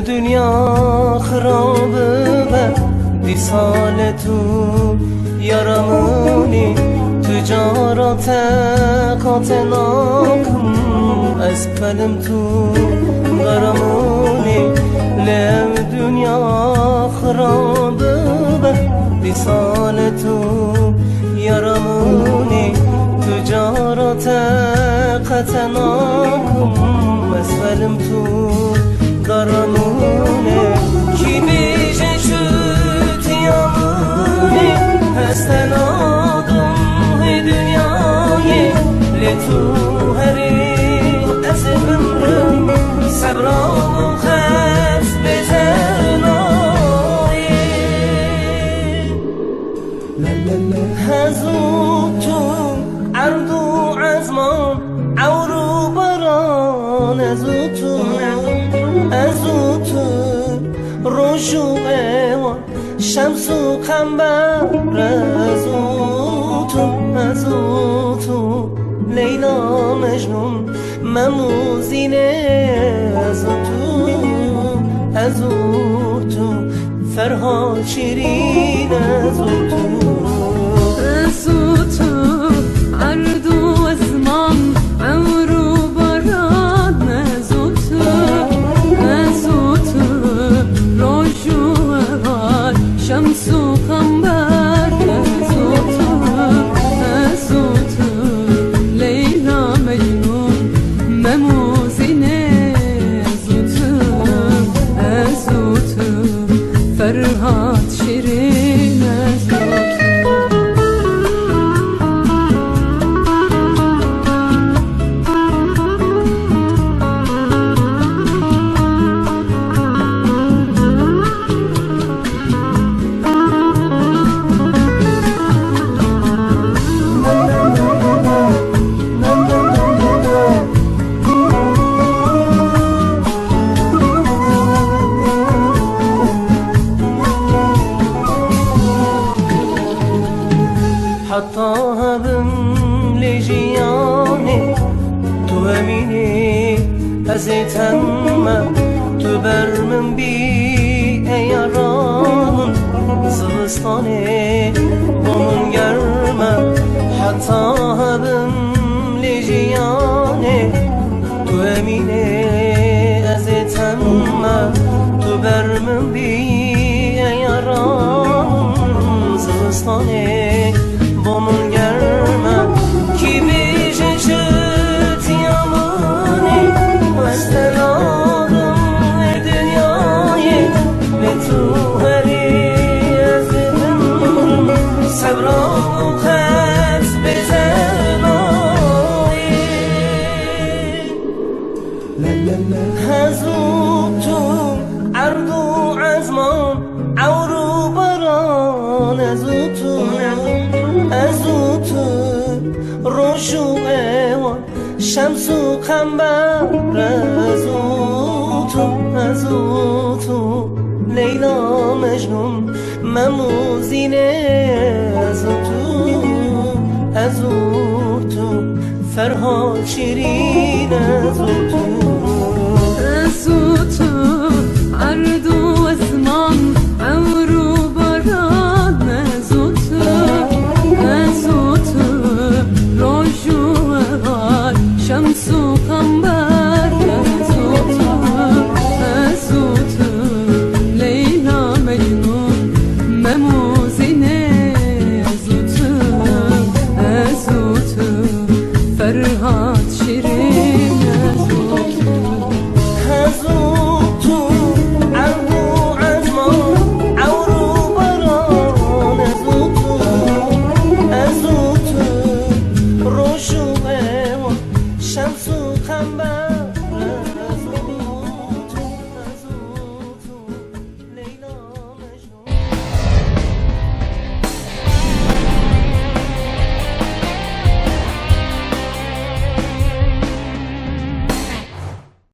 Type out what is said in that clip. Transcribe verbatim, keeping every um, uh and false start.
Dinya xirab be, dîsa lê tu yara min î, tu cara te qate nakim, ez pelim tu dara min î, lê ev dinya xirab be, dîsa lê tu yara min î, tu cara te qete nakim, ez pelim tu dara min î. Kî bêje ji tu ya min î, ez te nadim hê dinyayê, lê tu herî ez ê bimrim, sebra min xet bêzer nayê. Ez û tu, erd û ezman, ewr û baran, ez û tu, ez û tu, roj û ewan, şems û qember, ez û tu, ez û tu, Leyla Mecnûn, Mem û Zînê, ez û tu, ez û tu, Ferhat Şîrîn, ez û tu. Ez û tu, erd û ezman, ewr û baran, ez û tu, ez û tu, roj û ehar, şems û qember, ez û tu, ez û tu, Leyla Mecnûn, Mem û Zînê, ez û tu, ez û tu, Ferhat Şîrîn, ez û tu. Heta hebim lê jiyanê, tu hemînî, ez ê temme, tu ber min bî, ey yara min, zivistanê bo min germ e. Heta hebim lê jiyanê, tu hemînî, ez ê temme, tu ber min bî, ey yara min, zivistanê bo min germ e. Kî bêje ji tu ya min î, ez te nadim vê dinyayê, lê tu herî ez ê bimrim, sebra min xet bêzer nayê. Ez û tu, erd û ezman, ewr û baran, ez û tu, ez û tu, roj û ewan, şems û qember, ez û tu, ez û tu, Leyla Mecnûn, Mem û Zînê, ez û tu, ez û tu, Ferhat Şîrîn, ez û tu. Ez û tu, erd û ezman, ewr